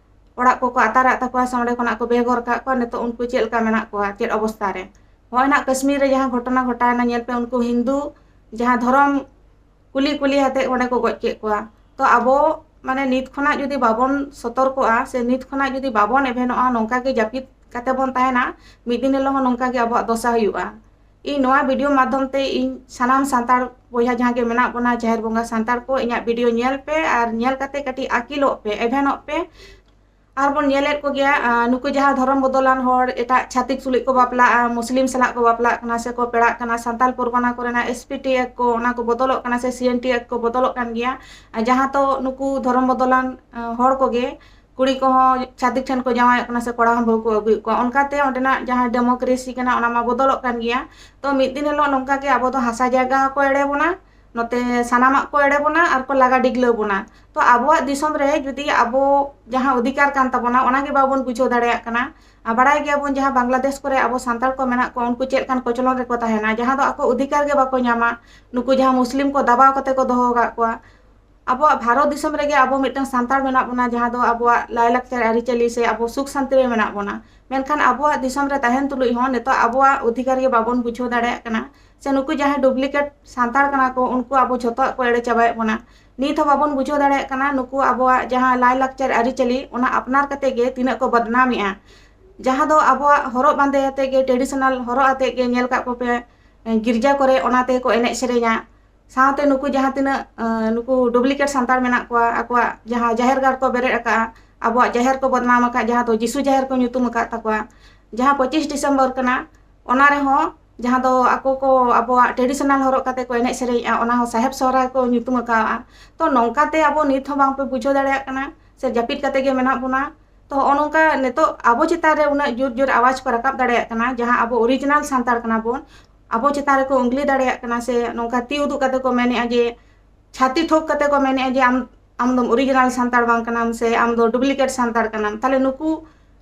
ᱚᱲᱟᱜ ᱠᱚᱠᱚ ᱟᱛᱟᱨᱟᱜ ᱛᱟᱠᱚᱣᱟ ᱥᱮ ᱚᱸᱰᱮ ᱠᱷᱚᱱᱟᱜ ᱠᱚ ᱵᱮᱜᱚᱨ ᱠᱟᱜ ᱠᱚᱣᱟ, ᱱᱤᱛᱚᱜ ᱩᱱᱠᱩ ᱪᱮᱫ ᱞᱮᱠᱟ ᱢᱮᱱᱟᱜ ᱠᱚᱣᱟ, ᱪᱮᱫ ᱚᱵᱚᱥᱛᱟ ᱨᱮ? ᱦᱚᱸᱜᱼᱚᱭ ᱱᱟᱜ ᱠᱟᱹᱥᱢᱤᱨ ᱨᱮ ᱡᱟᱦᱟᱸ ᱜᱷᱚᱴᱚᱱᱟ ᱜᱷᱚᱴᱟᱣᱮᱱᱟ, ᱧᱮᱞ ᱯᱮ, ᱩᱱᱠᱩ ᱦᱤᱱᱫᱩ ᱡᱟᱦᱟᱸ ᱫᱷᱚᱨᱚᱢ ᱠᱩᱞᱤ ᱠᱩᱞᱤ ᱟᱛᱮ ᱚᱸᱰᱮ ᱠᱚ ᱜᱚᱡ ᱠᱮᱫ ᱠᱚᱣᱟ᱾ ᱛᱚ ᱟᱵᱚ ᱢᱟᱱᱮ ᱱᱤᱛ ᱠᱷᱚᱱᱟᱜ ᱡᱩᱫᱤ ᱵᱟᱵᱚᱱ ᱥᱚᱛᱚᱨᱠᱚᱜᱼᱟ ᱥᱮ ᱱᱤᱛ ᱠᱷᱚᱱᱟᱜ ᱡᱩᱫᱤ ᱵᱟᱵᱚᱱ ᱮᱵᱷᱮᱱᱚᱜᱼᱟ, ᱱᱚᱝᱠᱟ ᱜᱮ ᱡᱟᱹᱯᱤᱫ ᱠᱟᱛᱮ ᱵᱚᱱ ᱛᱟᱦᱮᱱᱟ, ᱢᱤᱫ ᱫᱤᱱ ᱦᱤᱞᱳᱜ ᱦᱚᱸ ᱱᱚᱝᱠᱟ ᱜᱮ ᱟᱵᱚᱣᱟᱜ ᱫᱚᱥᱟ ᱦᱩᱭᱩᱜᱼᱟ᱾ ᱤᱧ ᱱᱚᱣᱟ video ᱢᱟᱫᱽᱫᱷᱚᱢ ᱛᱮ ᱤᱧ ᱥᱟᱱᱟᱢ ᱥᱟᱱᱛᱟᱲ ᱵᱚᱭᱦᱟ ᱡᱟᱦᱟᱸ ᱜᱮ ᱢᱮᱱᱟᱜ ᱵᱚᱱᱟ, ᱡᱟᱦᱮᱨ ᱵᱚᱸᱜᱟ ᱥᱟᱱᱛᱟᱲ ᱠᱚ, ᱤᱧᱟᱹᱜ video ᱧᱮᱞ ᱯᱮ ᱟᱨ ᱧᱮᱞ ᱠᱟᱛᱮ ᱠᱟᱹᱴᱤᱡ ᱟᱹᱠᱤᱞᱚᱜ ᱯᱮ, ᱮᱵᱷᱮᱱᱚᱜ ᱯᱮ᱾ ᱟᱨ ᱵᱚᱱ ᱧᱮᱞᱮᱫ ᱠᱚᱜᱮᱭᱟ, ᱟᱸ, ᱱᱩᱠᱩ ᱡᱟᱦᱟᱸ ᱫᱷᱚᱨᱚᱢ ᱵᱚᱫᱚᱞᱟᱱ ᱦᱚᱲ ᱮᱴᱟᱜ ᱪᱷᱟᱹᱛᱤᱠ ᱥᱩᱞᱩᱡ ᱠᱚ ᱵᱟᱯᱞᱟᱜᱼᱟ, ᱢᱩᱥᱞᱤᱢ ᱥᱟᱞᱟᱜ ᱠᱚ ᱵᱟᱯᱞᱟᱜ ᱠᱟᱱᱟ ᱥᱮ ᱠᱚ ᱯᱮᱲᱟᱜ ᱠᱟᱱᱟ, ᱥᱟᱱᱛᱟᱞ ᱯᱚᱨᱜᱚᱱᱟ ᱠᱚᱨᱮᱱᱟᱜ S P T Act ᱠᱚ, ᱚᱱᱟ ᱠᱚ ᱵᱚᱫᱚᱞᱚᱜ ᱠᱟᱱᱟ ᱥᱮ C N T Act ᱠᱚ ᱵᱚᱫᱚᱞᱚᱜ ᱠᱟᱱ ᱜᱮᱭᱟ, ᱟᱸ, ᱡᱟᱦᱟᱸ ᱫᱚ ᱱᱩᱠᱩ ᱫᱷᱚᱨᱚᱢ ᱵᱚᱫᱚᱞᱟᱱ, ᱟᱸ, ᱦᱚᱲ ᱠᱚᱜᱮ ᱠᱩᱲᱤ ᱠᱚᱦᱚᱸ ᱪᱷᱟᱹᱛᱤᱠ ᱴᱷᱮᱱ ᱠᱚ ᱡᱟᱶᱟᱭᱚᱜ ᱠᱟᱱᱟ ᱥᱮ ᱠᱚᱲᱟ ᱦᱚᱸ ᱵᱟᱹᱦᱩ ᱠᱚ ᱟᱹᱜᱩᱭᱮᱫ ᱠᱚᱣᱟ᱾ ᱚᱱᱠᱟᱛᱮ ᱚᱸᱰᱮᱱᱟᱜ ᱡᱟᱦᱟᱸ democracy ᱠᱟᱱᱟ, ᱚᱱᱟ ᱢᱟ ᱵᱚᱫᱚᱞᱚᱜ ᱠᱟᱱ ᱜᱮᱭᱟ᱾ ᱛᱚ ᱢᱤᱫ ᱫᱤᱱ ᱦᱤᱞᱳᱜ ᱱᱚᱝᱠᱟ ᱜᱮ ᱟᱵᱚ ᱫᱚ ᱦᱟᱥᱟ ᱡᱟᱭᱜᱟ ᱦᱚᱸᱠᱚ ᱮᱲᱮ ᱵᱚᱱᱟ, ᱱᱚᱛᱮ ᱥᱟᱱᱟᱢᱟᱜ ᱠᱚ ᱮᱲᱮ ᱵᱚᱱᱟ ᱟᱨ ᱠᱚ ᱞᱟᱜᱟ ᱰᱤᱜᱽᱞᱟᱹᱣ ᱵᱚᱱᱟ᱾ ᱛᱚ ᱟᱵᱚᱣᱟᱜ ᱫᱤᱥᱚᱢ ᱨᱮ ᱡᱩᱫᱤ ᱟᱵᱚ ᱡᱟᱦᱟᱸ ᱚᱫᱷᱤᱠᱟᱨ ᱠᱟᱱ ᱛᱟᱵᱚᱱᱟ, ᱚᱱᱟ ᱜᱮ ᱵᱟᱵᱚᱱ ᱵᱩᱡᱷᱟᱹᱣ ᱫᱟᱲᱮᱭᱟᱜ ᱠᱟᱱᱟ᱾ ᱟᱨ ᱵᱟᱲᱟᱭ ᱜᱮᱭᱟᱵᱚᱱ, ᱡᱟᱦᱟᱸ ᱵᱟᱝᱞᱟᱫᱮᱥ ᱠᱚᱨᱮ ᱟᱵᱚ ᱥᱟᱱᱛᱟᱲ ᱠᱚ ᱢᱮᱱᱟᱜ ᱠᱚᱣᱟ, ᱩᱱᱠᱩ ᱪᱮᱫ ᱞᱮᱠᱟᱱ ᱠᱚᱪᱞᱚᱱ ᱨᱮᱠᱚ ᱛᱟᱦᱮᱱᱟ, ᱡᱟᱦᱟᱸ ᱫᱚ ᱟᱠᱚ ᱚᱫᱷᱤᱠᱟᱨ ᱜᱮ ᱵᱟᱠᱚ ᱧᱟᱢᱟ᱾ ᱱᱩᱠᱩ ᱡᱟᱦᱟᱸ ᱢᱩᱥᱞᱤᱢ ᱠᱚ ᱫᱟᱵᱟᱣ ᱠᱟᱛᱮ ᱠᱚ ᱫᱚᱦᱚ ᱟᱠᱟᱫ ᱠᱚᱣᱟ᱾ ᱟᱵᱚᱣᱟᱜ ᱵᱷᱟᱨᱚᱛ ᱫᱤᱥᱚᱢ ᱨᱮᱜᱮ ᱟᱵᱚ ᱢᱤᱫᱴᱟᱝ ᱥᱟᱱᱛᱟᱲ ᱢᱮᱱᱟᱜ ᱵᱚᱱᱟ, ᱡᱟᱦᱟᱸ ᱫᱚ ᱟᱵᱚᱣᱟᱜ ᱞᱟᱭᱼᱞᱟᱠᱪᱟᱨ ᱟᱹᱨᱤᱪᱟᱹᱞᱤ ᱥᱮ ᱟᱵᱚ ᱥᱩᱠ ᱥᱟᱱᱛᱤ ᱨᱮ ᱢᱮᱱᱟᱜ ᱵᱚᱱᱟ, ᱢᱮᱱᱠᱷᱟᱱ ᱟᱵᱚᱣᱟᱜ ᱫᱤᱥᱚᱢ ᱨᱮ ᱛᱟᱦᱮᱱ ᱛᱩᱞᱩᱡ ᱦᱚᱸ ᱱᱤᱛᱚᱜ ᱟᱵᱚᱣᱟᱜ ᱚᱫᱷᱤᱠᱟᱨ ᱜᱮ ᱵᱟᱵᱚᱱ ᱵᱩᱡᱷᱟᱹᱣ ᱫᱟᱲᱮᱭᱟᱜ ᱠᱟᱱᱟ᱾ ᱥᱮ ᱱᱩᱠᱩ ᱡᱟᱦᱟᱸᱭ duplicate ᱥᱟᱱᱛᱟᱲ ᱠᱟᱱᱟ ᱠᱚ, ᱩᱱᱠᱩ ᱟᱵᱚ ᱡᱷᱚᱛᱚᱣᱟᱜ ᱠᱚ ᱮᱲᱮ ᱪᱟᱵᱟᱭᱮᱫ ᱵᱚᱱᱟ᱾ ᱱᱤᱛ ᱦᱚᱸ ᱵᱟᱵᱚᱱ ᱵᱩᱡᱷᱟᱹᱣ ᱫᱟᱲᱮᱭᱟᱜ ᱠᱟᱱᱟ, ᱱᱩᱠᱩ ᱟᱵᱚᱣᱟᱜ ᱡᱟᱦᱟᱸ ᱞᱟᱭᱼᱞᱟᱠᱪᱟᱨ ᱟᱹᱨᱤᱪᱟᱹᱞᱤ, ᱚᱱᱟ ᱟᱯᱱᱟᱨ ᱠᱟᱛᱮ ᱜᱮ ᱛᱤᱱᱟᱹᱜ ᱠᱚ ᱵᱚᱫᱱᱟᱢᱮᱜᱼᱟ᱾ ᱡᱟᱦᱟᱸ ᱫᱚ ᱟᱵᱚᱣᱟᱜ ᱦᱚᱨᱚᱜ ᱵᱟᱸᱫᱮ ᱟᱛᱮ ᱜᱮ, traditional ᱦᱚᱨᱚᱜ ᱟᱛᱮ ᱜᱮ, ᱧᱮᱞ ᱠᱟᱜ ᱠᱚᱯᱮ, ᱜᱤᱨᱡᱟ ᱠᱚᱨᱮ ᱚᱱᱟ ᱛᱮᱜᱮ ᱠᱚ ᱮᱱᱮᱡ ᱥᱮᱨᱮᱧᱟ᱾ ᱥᱟᱶᱛᱮ ᱱᱩᱠᱩ ᱡᱟᱦᱟᱸ ᱛᱤᱱᱟᱹᱜ, ᱟᱸ, ᱱᱩᱠᱩ duplicate ᱥᱟᱱᱛᱟᱲ ᱢᱮᱱᱟᱜ ᱠᱚᱣᱟ, ᱟᱠᱚᱣᱟᱜ ᱡᱟᱦᱟᱸ ᱡᱟᱦᱮᱨ ᱜᱟᱲ ᱠᱚ ᱵᱮᱨᱮᱫ ᱟᱠᱟᱫᱼᱟ, ᱟᱵᱚᱣᱟᱜ ᱡᱟᱦᱮᱨ ᱠᱚ ᱵᱚᱫᱱᱟᱢ ᱟᱠᱟᱫ, ᱡᱟᱦᱟᱸ ᱫᱚ ᱡᱤᱥᱩ ᱡᱟᱦᱮᱨ ᱠᱚ ᱧᱩᱛᱩᱢ ᱟᱠᱟᱫ ᱛᱟᱠᱚᱣᱟ, ᱡᱟᱦᱟᱸ ᱯᱚᱸᱪᱤᱥ ᱰᱤᱥᱮᱢᱵᱚᱨ ᱠᱟᱱᱟ, ᱚᱱᱟ ᱨᱮᱦᱚᱸ ᱡᱟᱦᱟᱸ ᱫᱚ ᱟᱠᱚ ᱠᱚ ᱟᱵᱚᱣᱟᱜ traditional ᱦᱚᱨᱚᱜ ᱠᱟᱛᱮ ᱠᱚ ᱮᱱᱮᱡ ᱥᱮᱨᱮᱧᱮᱜᱼᱟ, ᱚᱱᱟ ᱦᱚᱸ ᱥᱟᱦᱮᱵ ᱥᱚᱦᱨᱟᱭ ᱠᱚ ᱧᱩᱛᱩᱢ ᱟᱠᱟᱫᱼᱟ᱾ ᱛᱚ ᱱᱚᱝᱠᱟᱛᱮ ᱟᱵᱚ ᱱᱤᱛ ᱦᱚᱸ ᱵᱟᱝᱯᱮ ᱵᱩᱡᱷᱟᱹᱣ ᱫᱟᱲᱮᱭᱟᱜ ᱠᱟᱱᱟ, ᱥᱮ ᱡᱟᱹᱯᱤᱫ ᱠᱟᱛᱮ ᱜᱮ ᱢᱮᱱᱟᱜ ᱵᱚᱱᱟ᱾ ᱛᱚ ᱦᱚᱸᱜᱼᱚ ᱱᱚᱝᱠᱟ ᱱᱤᱛᱚᱜ ᱟᱵᱚ ᱪᱮᱛᱟᱱ ᱨᱮ ᱩᱱᱟᱹᱜ ᱡᱳᱨ ᱡᱳᱨ ᱟᱣᱟᱡᱽ ᱠᱚ ᱨᱟᱠᱟᱵ ᱫᱟᱲᱮᱭᱟᱜ ᱠᱟᱱᱟ, ᱡᱟᱦᱟᱸ ᱟᱵᱚ original ᱥᱟᱱᱛᱟᱲ ᱠᱟᱱᱟ ᱵᱚᱱ, ᱟᱵᱚ ᱪᱮᱛᱟᱱ ᱨᱮᱠᱚ ᱩᱝᱜᱽᱞᱤ ᱫᱟᱲᱮᱭᱟᱜ ᱠᱟᱱᱟ, ᱥᱮ ᱱᱚᱝᱠᱟ ᱛᱤ ᱩᱫᱩᱜ ᱠᱟᱛᱮ ᱠᱚ ᱢᱮᱱᱮᱜᱼᱟ ᱡᱮ ᱪᱷᱟᱹᱛᱤ ᱛᱷᱚᱠ ᱠᱟᱛᱮ ᱠᱚ ᱢᱮᱱᱮᱜᱼᱟ ᱡᱮ ᱟᱢ, ᱟᱢ ᱫᱚᱢ original ᱥᱟᱱᱛᱟᱲ ᱵᱟᱝ ᱠᱟᱱᱟᱢ, ᱥᱮ ᱟᱢ ᱫᱚ duplicate ᱥᱟᱱᱛᱟᱲ ᱠᱟᱱᱟᱢ᱾ ᱛᱟᱦᱞᱮ ᱱᱩᱠᱩ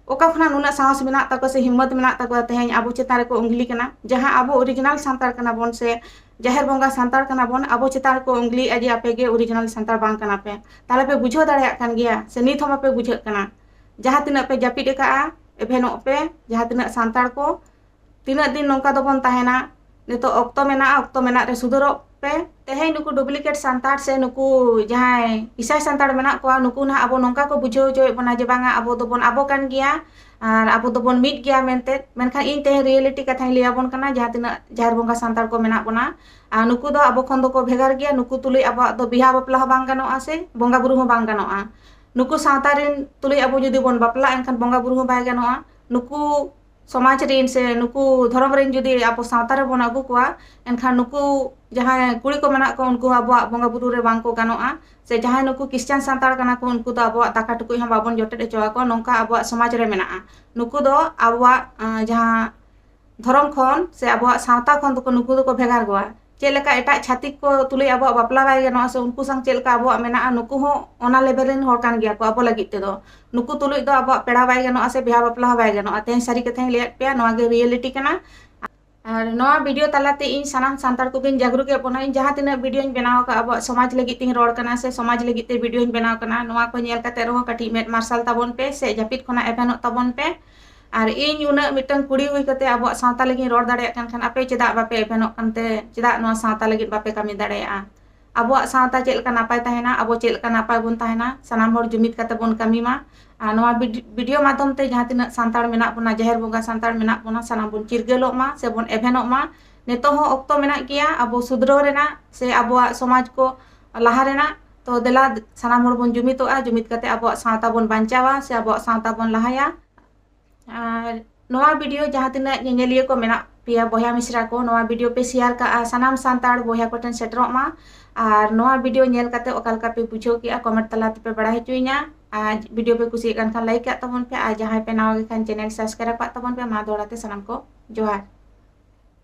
ᱚᱠᱟ ᱠᱷᱚᱱᱟᱜ ᱱᱩᱱᱟᱹᱜ ᱥᱟᱦᱚᱥ ᱢᱮᱱᱟᱜ ᱛᱟᱠᱚᱣᱟ ᱥᱮ ᱦᱤᱢᱢᱚᱛ ᱢᱮᱱᱟᱜ ᱛᱟᱠᱚᱣᱟ ᱛᱮᱦᱮᱧ ᱟᱵᱚ ᱪᱮᱛᱟᱱ ᱨᱮᱠᱚ ᱩᱝᱜᱽᱞᱤ ᱠᱟᱱᱟ? ᱡᱟᱦᱟᱸ ᱟᱵᱚ original ᱥᱟᱱᱛᱟᱲ ᱠᱟᱱᱟ ᱵᱚᱱ ᱥᱮ ᱡᱟᱦᱮᱨ ᱵᱚᱸᱜᱟ ᱥᱟᱱᱛᱟᱲ ᱠᱟᱱᱟ ᱵᱚᱱ, ᱟᱵᱚ ᱪᱮᱛᱟᱱ ᱨᱮᱠᱚ ᱩᱝᱜᱽᱞᱤᱭᱮᱜᱼᱟ ᱡᱮ ᱟᱯᱮ ᱜᱮ original ᱥᱟᱱᱛᱟᱲ ᱵᱟᱝ ᱠᱟᱱᱟ ᱯᱮ᱾ ᱛᱟᱦᱞᱮ ᱯᱮ ᱵᱩᱡᱷᱟᱹᱣ ᱫᱟᱲᱮᱭᱟᱜ ᱠᱟᱱ ᱜᱮᱭᱟ ᱥᱮ ᱱᱤᱛ ᱦᱚᱸ ᱵᱟᱯᱮ ᱵᱩᱡᱷᱟᱹᱜ ᱠᱟᱱᱟ? ᱡᱟᱦᱟᱸ ᱛᱤᱱᱟᱹᱜ ᱯᱮ ᱡᱟᱹᱯᱤᱫ ᱟᱠᱟᱜᱼᱟ, ᱮᱵᱷᱮᱱᱚᱜ ᱯᱮ, ᱡᱟᱦᱟᱸ ᱛᱤᱱᱟᱹᱜ ᱥᱟᱱᱛᱟᱲ ᱠᱚ, ᱛᱤᱱᱟᱹᱜ ᱫᱤᱱ ᱱᱚᱝᱠᱟ ᱫᱚᱵᱚᱱ ᱛᱟᱦᱮᱱᱟ? ᱱᱤᱛᱚᱜ ᱚᱠᱛᱚ ᱢᱮᱱᱟᱜᱼᱟ, ᱚᱠᱛᱚ ᱢᱮᱱᱟᱜ ᱨᱮ ᱥᱩᱫᱷᱟᱹᱨᱚᱜ ᱯᱮ᱾ ᱛᱮᱦᱮᱧ ᱱᱩᱠᱩ duplicate ᱥᱟᱱᱛᱟᱲ ᱥᱮ ᱱᱩᱠᱩ ᱡᱟᱦᱟᱸᱭ ᱤᱥᱟᱭ ᱥᱟᱱᱛᱟᱲ ᱢᱮᱱᱟᱜ ᱠᱚᱣᱟ, ᱱᱩᱠᱩ ᱱᱟᱦᱟᱜ ᱟᱵᱚ ᱱᱚᱝᱠᱟ ᱠᱚ ᱵᱩᱡᱷᱟᱹᱣ ᱦᱚᱪᱚᱭᱮᱫ ᱵᱚᱱᱟ ᱡᱮ ᱵᱟᱝᱟ, ᱟᱵᱚ ᱫᱚᱵᱚᱱ ᱟᱵᱚ ᱠᱟᱱ ᱜᱮᱭᱟ ᱟᱨ ᱟᱵᱚ ᱫᱚᱵᱚᱱ ᱢᱤᱫ ᱜᱮᱭᱟ ᱢᱮᱱᱛᱮ᱾ ᱢᱮᱱᱠᱷᱟᱱ ᱤᱧ ᱛᱮᱦᱮᱧ reality ᱠᱟᱛᱷᱟᱧ ᱞᱟᱹᱭ ᱟᱵᱚᱱ ᱠᱟᱱᱟ, ᱡᱟᱦᱟᱸ ᱛᱤᱱᱟᱹᱜ ᱡᱟᱦᱮᱨ ᱵᱚᱸᱜᱟ ᱥᱟᱱᱛᱟᱲ ᱠᱚ ᱢᱮᱱᱟᱜ ᱵᱚᱱᱟ, ᱟᱨ ᱱᱩᱠᱩ ᱫᱚ ᱟᱵᱚ ᱠᱷᱚᱱ ᱫᱚᱠᱚ ᱵᱷᱮᱜᱟᱨ ᱜᱮᱭᱟ᱾ ᱱᱩᱠᱩ ᱛᱩᱞᱩᱡ ᱟᱵᱚᱣᱟᱜ ᱫᱚ ᱵᱤᱦᱟ ᱵᱟᱯᱞᱟ ᱦᱚᱸ ᱵᱟᱝ ᱜᱟᱱᱚᱜᱼᱟ ᱥᱮ ᱵᱚᱸᱜᱟ ᱵᱩᱨᱩ ᱦᱚᱸ ᱵᱟᱝ ᱜᱟᱱᱚᱜᱼᱟ᱾ ᱱᱩᱠᱩ ᱥᱟᱶᱛᱟ ᱨᱮᱱ ᱛᱩᱞᱩᱡ ᱟᱵᱚ ᱡᱩᱫᱤ ᱵᱚᱱ ᱵᱟᱯᱞᱟᱜᱼᱟ, ᱮᱱᱠᱷᱟᱱ ᱵᱚᱸᱜᱟ ᱵᱩᱨᱩ ᱦᱚᱸ ᱵᱟᱭ ᱜᱟᱱᱚᱜᱼᱟ᱾ ᱱᱩᱠᱩ ᱥᱚᱢᱟᱡᱽ ᱨᱮᱱ ᱥᱮ ᱱᱩᱠᱩ ᱫᱷᱚᱨᱚᱢ ᱨᱮᱱ ᱡᱩᱫᱤ ᱟᱵᱚ ᱥᱟᱶᱛᱟ ᱨᱮᱵᱚᱱ ᱟᱹᱜᱩ ᱠᱚᱣᱟ, ᱮᱱᱠᱷᱟᱱ ᱱᱩᱠᱩ ᱡᱟᱦᱟᱸᱭ ᱠᱩᱲᱤ ᱠᱚ ᱢᱮᱱᱟᱜ ᱠᱚᱣᱟ, ᱩᱱᱠᱩ ᱦᱚᱸ ᱟᱵᱚᱣᱟᱜ ᱵᱚᱸᱜᱟ ᱵᱩᱨᱩ ᱨᱮ ᱵᱟᱝ ᱠᱚ ᱜᱟᱱᱚᱜᱼᱟ᱾ ᱥᱮ ᱡᱟᱦᱟᱸᱭ ᱱᱩᱠᱩ ᱠᱷᱨᱤᱥᱴᱟᱱ ᱥᱟᱱᱛᱟᱲ ᱠᱟᱱᱟ ᱠᱚ, ᱩᱱᱠᱩ ᱫᱚ ᱟᱵᱚᱣᱟᱜ ᱫᱟᱠᱟ ᱴᱩᱠᱩᱡ ᱦᱚᱸ ᱵᱟᱵᱚᱱ ᱡᱚᱴᱮᱫ ᱦᱚᱪᱚ ᱟᱠᱚᱣᱟ, ᱱᱚᱝᱠᱟ ᱟᱵᱚᱣᱟᱜ ᱥᱚᱢᱟᱡᱽ ᱨᱮ ᱢᱮᱱᱟᱜᱼᱟ᱾ ᱱᱩᱠᱩ ᱫᱚ ᱟᱵᱚᱣᱟᱜ, ᱟᱸ, ᱡᱟᱦᱟᱸ ᱫᱷᱚᱨᱚᱢ ᱠᱷᱚᱱ ᱥᱮ ᱟᱵᱚᱣᱟᱜ ᱥᱟᱶᱛᱟ ᱠᱷᱚᱱ ᱫᱚᱠᱚ, ᱱᱩᱠᱩ ᱫᱚᱠᱚ ᱵᱷᱮᱜᱟᱨ ᱠᱚᱣᱟ᱾ ᱪᱮᱫ ᱞᱮᱠᱟ ᱮᱴᱟᱜ ᱪᱷᱟᱹᱛᱤᱠ ᱠᱚ ᱛᱩᱞᱩᱡ ᱟᱵᱚᱣᱟᱜ ᱵᱟᱯᱞᱟ ᱵᱟᱭ ᱜᱟᱱᱚᱜᱼᱟ, ᱥᱮ ᱩᱱᱠᱩ ᱥᱟᱶ ᱪᱮᱫ ᱞᱮᱠᱟ ᱟᱵᱚᱣᱟᱜ ᱢᱮᱱᱟᱜᱼᱟ, ᱱᱩᱠᱩ ᱦᱚᱸ ᱚᱱᱟ level ᱨᱮᱱ ᱦᱚᱲ ᱠᱟᱱ ᱜᱮᱭᱟ ᱠᱚ ᱟᱵᱚ ᱞᱟᱹᱜᱤᱫ ᱛᱮᱫᱚ᱾ ᱱᱩᱠᱩ ᱛᱩᱞᱩᱡ ᱫᱚ ᱟᱵᱚᱣᱟᱜ ᱯᱮᱲᱟ ᱵᱟᱭ ᱜᱟᱱᱚᱜᱼᱟ ᱥᱮ ᱵᱤᱦᱟ ᱵᱟᱯᱞᱟ ᱦᱚᱸ ᱵᱟᱭ ᱜᱟᱱᱚᱜᱼᱟ᱾ ᱛᱮᱦᱮᱧ ᱥᱟᱹᱨᱤ ᱠᱟᱛᱷᱟᱧ ᱞᱟᱹᱭᱟᱫ ᱯᱮᱭᱟ, ᱱᱚᱣᱟ ᱜᱮ reality ᱠᱟᱱᱟ᱾ ᱟᱨ ᱱᱚᱣᱟ video ᱛᱟᱞᱟᱛᱮ ᱤᱧ ᱥᱟᱱᱟᱢ ᱥᱟᱱᱛᱟᱲ ᱠᱚᱜᱮᱧ ᱡᱟᱜᱽᱨᱩᱠ ᱮᱫ ᱵᱚᱱᱟ᱾ ᱤᱧ ᱡᱟᱦᱟᱸ ᱛᱤᱱᱟᱹᱜ videoᱧ ᱵᱮᱱᱟᱣ ᱟᱠᱟᱫ, ᱟᱵᱚᱣᱟᱜ ᱥᱚᱢᱟᱡᱽ ᱞᱟᱹᱜᱤᱫ ᱛᱤᱧ ᱨᱚᱲ ᱠᱟᱱᱟ ᱥᱮ ᱥᱚᱢᱟᱡᱽ ᱞᱟᱹᱜᱤᱫ ᱛᱮ videoᱧ ᱵᱮᱱᱟᱣ ᱠᱟᱱᱟ, ᱱᱚᱣᱟ ᱠᱚ ᱧᱮᱞ ᱠᱟᱛᱮ ᱨᱮᱦᱚᱸ ᱠᱟᱹᱴᱤᱡ ᱢᱮᱫ ᱢᱟᱨᱥᱟᱞ ᱛᱟᱵᱚᱱ ᱯᱮ ᱥᱮ ᱡᱟᱹᱯᱤᱫ ᱠᱷᱚᱱᱟᱜ ᱮᱵᱷᱮᱱᱚᱜ ᱛᱟᱵᱚᱱ ᱯᱮ᱾ ᱟᱨ ᱤᱧ ᱩᱱᱟᱹᱜ ᱢᱤᱫᱴᱟᱝ ᱠᱩᱲᱤ ᱦᱩᱭ ᱠᱟᱛᱮ ᱟᱵᱚᱣᱟᱜ ᱥᱟᱶᱛᱟ ᱞᱟᱹᱜᱤᱫ ᱤᱧ ᱨᱚᱲ ᱫᱟᱲᱮᱭᱟᱜ ᱠᱟᱱ ᱠᱷᱟᱱ, ᱟᱯᱮ ᱪᱮᱫᱟᱜ ᱵᱟᱯᱮ ᱮᱵᱷᱮᱱᱚᱜ ᱠᱟᱱᱛᱮ, ᱪᱮᱫᱟᱜ ᱱᱚᱣᱟ ᱥᱟᱶᱛᱟ ᱞᱟᱹᱜᱤᱫ ᱵᱟᱯᱮ ᱠᱟᱹᱢᱤ ᱫᱟᱲᱮᱭᱟᱜᱼᱟ? ᱟᱵᱚᱣᱟᱜ ᱥᱟᱶᱛᱟ ᱪᱮᱫ ᱞᱮᱠᱟ ᱱᱟᱯᱟᱭ ᱛᱟᱦᱮᱱᱟ, ᱟᱵᱚ ᱪᱮᱫ ᱞᱮᱠᱟ ᱱᱟᱯᱟᱭ ᱵᱚᱱ ᱛᱟᱦᱮᱱᱟ, ᱥᱟᱱᱟᱢ ᱦᱚᱲ ᱡᱩᱢᱤᱫ ᱠᱟᱛᱮ ᱵᱚᱱ ᱠᱟᱹᱢᱤ ᱢᱟ᱾ ᱟᱨ ᱱᱚᱣᱟ ᱵᱤᱰ-, video ᱢᱟᱫᱽᱫᱷᱚᱢ ᱛᱮ ᱡᱟᱦᱟᱸ ᱛᱤᱱᱟᱹᱜ ᱥᱟᱱᱛᱟᱲ ᱢᱮᱱᱟᱜ ᱵᱚᱱᱟ, ᱡᱟᱦᱮᱨ ᱵᱚᱸᱜᱟ ᱥᱟᱱᱛᱟᱲ ᱢᱮᱱᱟᱜ ᱵᱚᱱᱟ, ᱥᱟᱱᱟᱢ ᱵᱚᱱ ᱪᱤᱨᱜᱟᱹᱞᱚᱜ ᱢᱟ ᱥᱮ ᱵᱚᱱ ᱮᱵᱷᱮᱱᱚᱜ ᱢᱟ᱾ ᱱᱤᱛᱚᱜ ᱦᱚᱸ ᱚᱠᱛᱚ ᱢᱮᱱᱟᱜ ᱜᱮᱭᱟ ᱟᱵᱚ ᱥᱩᱫᱷᱨᱟᱹᱣ ᱨᱮᱱᱟᱜ ᱥᱮ ᱟᱵᱚᱣᱟᱜ ᱥᱚᱢᱟᱡᱽ ᱠᱚ ᱞᱟᱦᱟ ᱨᱮᱱᱟᱜ᱾ ᱛᱚ ᱫᱮᱞᱟ ᱥᱟᱱᱟᱢ ᱦᱚᱲ ᱵᱚᱱ ᱡᱩᱢᱤᱫᱚᱜᱼᱟ, ᱡᱩᱢᱤᱫ ᱠᱟᱛᱮ ᱟᱵᱚᱣᱟᱜ ᱥᱟᱶᱛᱟ ᱵᱚᱱ ᱵᱟᱧᱪᱟᱣᱟ ᱥᱮ ᱟᱵᱚᱣᱟᱜ ᱥᱟᱶᱛᱟ ᱵᱚᱱ ᱞᱟᱦᱟᱭᱟ᱾ ᱟᱨ ᱱᱚᱣᱟ video ᱡᱟᱦᱟᱸ ᱛᱤᱱᱟᱹᱜ ᱧᱮᱧᱮᱞᱤᱭᱟᱹ ᱠᱚ ᱢᱮᱱᱟᱜ ᱯᱮᱭᱟ ᱵᱚᱭᱦᱟ ᱢᱤᱥᱨᱟ ᱠᱚ, ᱱᱚᱣᱟ video ᱯᱮ share ᱠᱟᱜᱼᱟ, ᱥᱟᱱᱟᱢ ᱥᱟᱱᱛᱟᱲ ᱵᱚᱭᱦᱟ ᱠᱚᱴᱷᱮᱱ ᱥᱮᱴᱮᱨᱚᱜ ᱢᱟ᱾ ᱟᱨ ᱱᱚᱣᱟ video ᱧᱮᱞ ᱠᱟᱛᱮ ᱚᱠᱟ ᱞᱮᱠᱟ ᱯᱮ ᱵᱩᱡᱷᱟᱹᱣ ᱠᱮᱜᱼᱟ, comment ᱛᱟᱞᱟ ᱛᱮᱯᱮ ᱵᱟᱲᱟᱭ ᱦᱚᱪᱚᱭᱤᱧᱟ᱾ ᱟᱨ video ᱯᱮ ᱠᱩᱥᱤᱭᱟᱜ ᱠᱟᱱ ᱠᱷᱟᱱ like ᱠᱟᱜ ᱛᱟᱵᱚᱱ ᱯᱮ, ᱟᱨ ᱡᱟᱦᱟᱸᱭ ᱯᱮ ᱱᱟᱣᱟ ᱜᱮ ᱠᱷᱟᱱ channel subscribe ᱠᱟᱜ ᱛᱟᱵᱚᱱ ᱯᱮ᱾ ᱢᱟ ᱫᱚᱦᱲᱟ ᱛᱮ ᱥᱟᱱᱟᱢ ᱠᱚ ᱡᱚᱦᱟᱨ᱾